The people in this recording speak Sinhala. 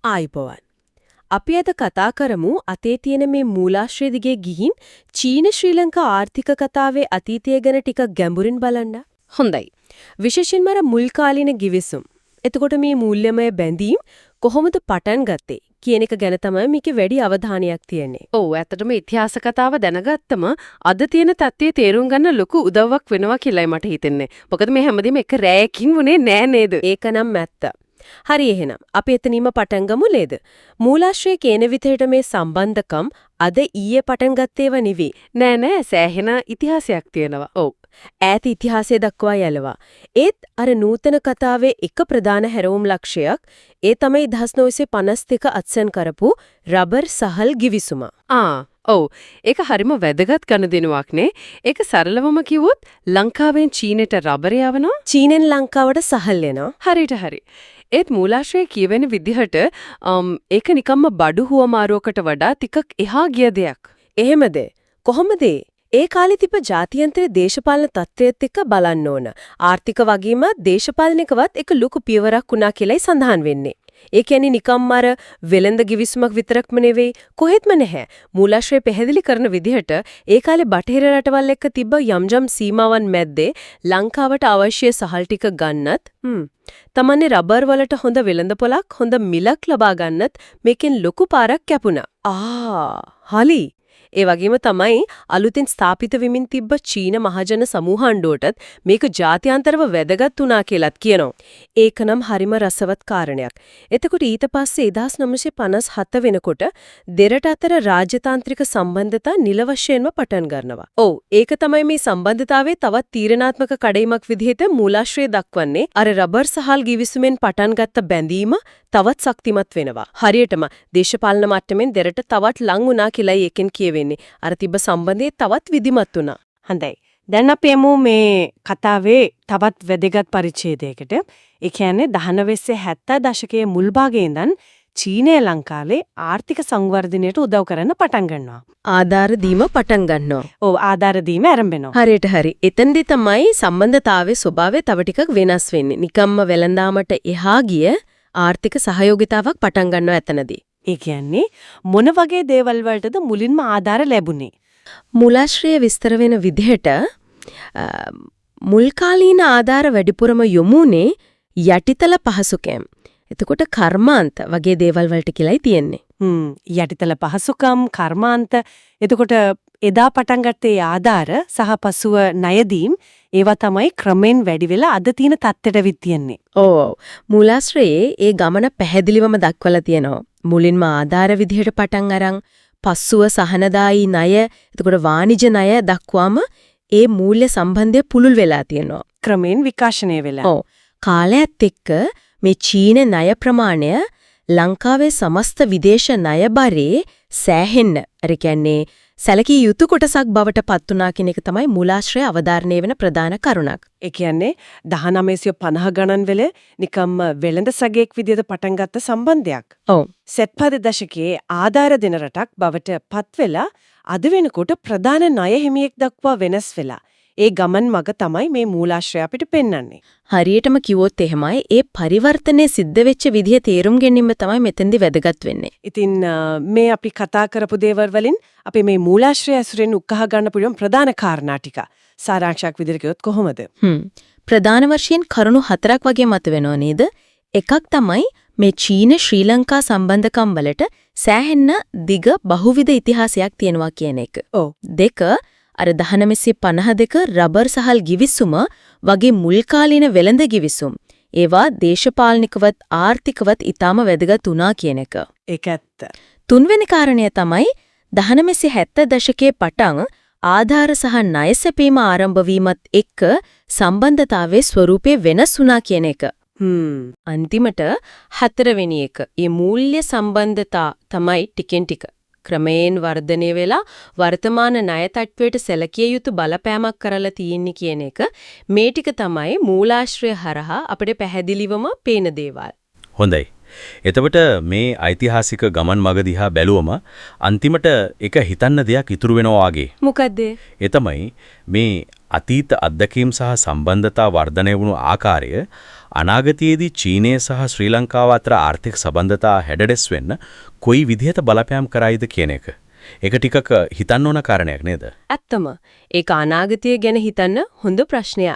ආයුබෝවන්. අපි අද කතා කරමු අතේ තියෙන මේ මූලාශ්‍රය දිගේ ගිහින් චීන ශ්‍රී ලංකා ආර්ථික කතාවේ අතීතය ගැන ටිකක් ගැඹුරින් බලන්න. හොඳයි. විශේෂයෙන්ම අර මුල් කාලීන ගිවිසුම්. එතකොට මේ මූල්‍යමය බැඳීම් කොහොමද පටන් ගත්තේ කියන එක ගැන තමයි මේකේ වැඩි අවධානයක් තියෙන්නේ. ඔව්, ඇත්තටම ඉතිහාස කතාව දැනගත්තම අද තියෙන තත්ත්වයේ තේරුම් ගන්න ලොකු උදව්වක් වෙනවා කියලායි මට හිතෙන්නේ. මොකද මේ හැමදේම එක රැයකින් වුණේ නෑ නේද? ඒක නම් ඇත්ත. හරි, එහෙනම් අපි එතනින්ම පටන් ගමු නේද? මූලාශ්‍රයේ කියන විදිහට මේ සම්බන්ධකම් අද ඊයේ පටන් ගත්තේව නෙවෙයි. නෑ නෑ, සෑහෙන ඉතිහාසයක් තියෙනවා. ඔව්. ඈත ඉතිහාසය දක්වා යනවා. ඒත් අර නූතන කතාවේ එක ප්‍රධාන හැරවුම් ලක්ෂයක් ඒ තමයි 1952 අත්සන් කරපු රබර් සහල් ගිවිසුම. ආ ඔව්, ඒක හරිම වැදගත් ගනුදෙනුවක් නේ. ඒක සරලවම කිව්වොත් ලංකාවෙන් චීනෙට රබර් යවනවා, චීනෙන් ලංකාවට සහල් එනවා. හරියට හරි. ඒත් මූලාශ්‍රයේ කියවෙන විදිහට ඒක නිකම්ම බඩු හුවමාරුවකට වඩා ටිකක් එහා ගිය දෙයක්. එහෙමද? කොහොමද? ඒ කාලේ තිබ්බ ජාත්‍යන්තර දේශපාලන තත්ත්වයත් එක්ක බලන්න ඕන. ආර්ථික වගේම දේශපාලනිකවත් එක ලොකු පියවරක් වුණා කියලායි සඳහන් වෙන්නේ. ඒ කියන්නේ නිකම්ම අර වෙළඳ ගිවිසුමක් විතරක්ම නෙවෙයි, කොහෙත්ම නැහැ. මූලාශ්‍රය පැහැදිලි කරන විදිහට ඒ කාලේ බටහිර රටවල් එක්ක තිබ්බ යම් යම් සීමාවන් මැද්දේ ලංකාවට අවශ්‍ය සහල් ටික ගන්නත්, තමන්නේ රබර් වලට හොඳ වෙළඳපොළක්, හොඳ මිලක් ලබා ගන්නත් මේකෙන් ලොකු පාරක් කැපුණා. ආ, හරි. ඒ වගේම තමයි අලුතින් ස්ථාපිත වෙමින් තිබ්බ චීන මහජන සමූහාණ්ඩුවටත් මේක ජාත්‍යන්තරව වැදගත් වුණා කියලාත් කියනවා. ඒක නම් හරිම රසවත් කාරණයක්. එතකොට ඊට පස්සේ 1957 වෙනකොට දෙරට අතර රාජ්‍යතාන්ත්‍රික සම්බන්ධතා නිල වශයෙන්ම පටන් ගන්නවා. ඔව්, ඒක තමයි මේ සම්බන්ධතාවයේ තවත් තීරණාත්මක කඩයිමක් විදිහට මූලාශ්‍රය දක්වන්නේ. අර රබර් සහල් ගිවිසුමෙන් පටන් ගත්ත බැඳීම තවත් ශක්තිමත් වෙනවා. හරියටම දේශපාලන මට්ටමින් දෙරට තවත් ලං වුණා කියලායි ඒකෙන් කියවෙන්නේ. අර තිබ්බ සම්බන්ධය තවත් විධිමත් වුණා. හොඳයි. දැන් අපි යමු මේ කතාවේ තවත් වැදගත් පරිච්ඡේදයකට. ඒ කියන්නේ 1970 දශකයේ මුල් භාගයේ ඉඳන් චීනය ලංකාවේ ආර්ථික සංවර්ධනයට උදව් කරන්න පටන් ගන්නවා. ආධාර දීම පටන් ගන්නවා. ඔව්, ආධාර දීම ආරම්භ වෙනවා. හරියට හරි. එතෙන්දි තමයි සම්බන්ධතාවයේ ස්වභාවය තව ටිකක් වෙනස් වෙන්නේ. නිකම්ම වෙළඳාමට එහා ගිය ආර්ථික සහයෝගිතාවක් පටන් ගන්නවා එතනදී. ඒ කියන්නේ මොන වගේ දේවල් වලටද මුලින්ම ආධාර ලැබුණේ? මූලාශ්‍රය විස්තර වෙන විදිහට මුල් කාලීන ආධාර වැඩිපුරම යොමුනේ යටිතල පහසුකම්. එතකොට කර්මාන්ත වගේ දේවල් වලට කියලායි තියෙන්නේ. යටිතල පහසුකම්, කර්මාන්ත, එතකොට එදා පටන් ගත්ත ඒ ආධාර සහ පසුව ණය දීම්, ඒවා තමයි ක්‍රමෙන් වැඩි වෙලා අද තියෙන තත්ත්වයට විත් තියෙන්නේ. ඔව්. මූලාශ්‍රයේ ඒ ගමන පැහැදිලිවම දක්වලා තියෙනවා. මුලින්ම ආධාර විදිහට පටන් අරන් පසුව සහනදායී ණය, එතකොට වාණිජ ණය දක්වාම ඒ මූල්‍ය සම්බන්ධය පුළුල් වෙලා තියෙනවා. ක්‍රමෙන් විකාශනය වෙලා. ඔව්. කාලයත් එක්ක මේ චීන ණය ප්‍රමාණය ලංකාවේ සමස්ත විදේශ ණය බරේ සෑහෙන්න, අර කියන්නේ සැලකිය යුතු කොටසක් බවට පත් වුණා කියන එක තමයි මූලාශ්‍රය අවධාරණය වෙන ප්‍රධාන කරුණක්. ඒ කියන්නේ 1950 ගණන් වල නිකම්ම වෙළඳ සගයෙක් විදිහට පටන් ගත්ත සම්බන්ධයක්. ඔව්. සෙත්පද දශකයේ ආධාර දෙන රටක් බවට පත් වෙලා අද වෙනකොට ප්‍රධාන ණය හිමියෙක් දක්වා වෙනස් වෙලා. ඒ ගමන් මග තමයි මේ මූලාශ්‍රය අපිට පෙන්වන්නේ. හරියටම කිව්වොත් එහෙමයි, ඒ පරිවර්තනය සිද්ධ වෙච්ච විදිහ තේරුම් ගැනීම තමයි මෙතෙන්දි වැදගත් වෙන්නේ. ඉතින් මේ අපි කතා කරපු දේවල් වලින් අපි මේ මූලාශ්‍රය ඇසුරෙන් උකහා ගන්න පුළුවන් ප්‍රධාන කාරණා ටික සාරාංශයක් විදිහට කිව්වොත් කොහොමද? ප්‍රධාන වශයෙන් කරුණු හතරක් වගේ මතුවෙනව නේද? එකක් තමයි මේ චීන ශ්‍රී ලංකා සම්බන්ධකම් වලට සෑහෙන්න දිග බහුවිධ ඉතිහාසයක් තියෙනවා කියන එක. ඔව්. දෙක, අර 1952 රබර් සහල් ගිවිසුම වගේ මුල් කාලීන වෙළඳ ගිවිසුම්, ඒවා දේශපාලනිකවත් ආර්ථිකවත් ඉතාම වැදගත් වුණා කියන එක. ඒක ඇත්ත. තුන්වෙනි කාරණය තමයි 1970 දශකයේ පටන් ආධාර සහ ණය සැපීම ආරම්භ වීමත් එක්ක සම්බන්ධතාවයේ ස්වරූපය වෙනස් වුණා කියන එක. අන්තිමට හතරවෙනි එක, මේ මූල්‍ය සම්බන්ධතා තමයි ටිකෙන් ටික ක්‍රමයෙන් වර්ධනය වෙලා වර්තමාන ණය තට්ටුවට සැලකිය යුතු බලපෑමක් කරලා තියෙන්නේ කියන එක. මේ ටික තමයි මූලාශ්‍රය හරහා අපිට පැහැදිලිවම පේන දේවල්. හොඳයි. එතකොට මේ ඓතිහාසික ගමන් මග දිහා බැලුවම අන්තිමට එක හිතන්න දෙයක් ඉතුරු වෙනවා වගේ. මොකද්ද? ඒ තමයි මේ අතීත අත්දැකීම් සහ සම්බන්ධතා වර්ධනය වුණු ආකාරය අනාගතයේදී චීනය සහ ශ්‍රී ලංකාව අතර ආර්ථික සම්බන්ධතා හැඩැස් වෙන්න කොයි විදිහට බලපෑම් කරයිද කියන එක. ඒක ටිකක් හිතන්න ඕන කාරණයක් නේද? ඇත්තම ඒක අනාගතය ගැන හිතන්න හොඳ ප්‍රශ්නයක්.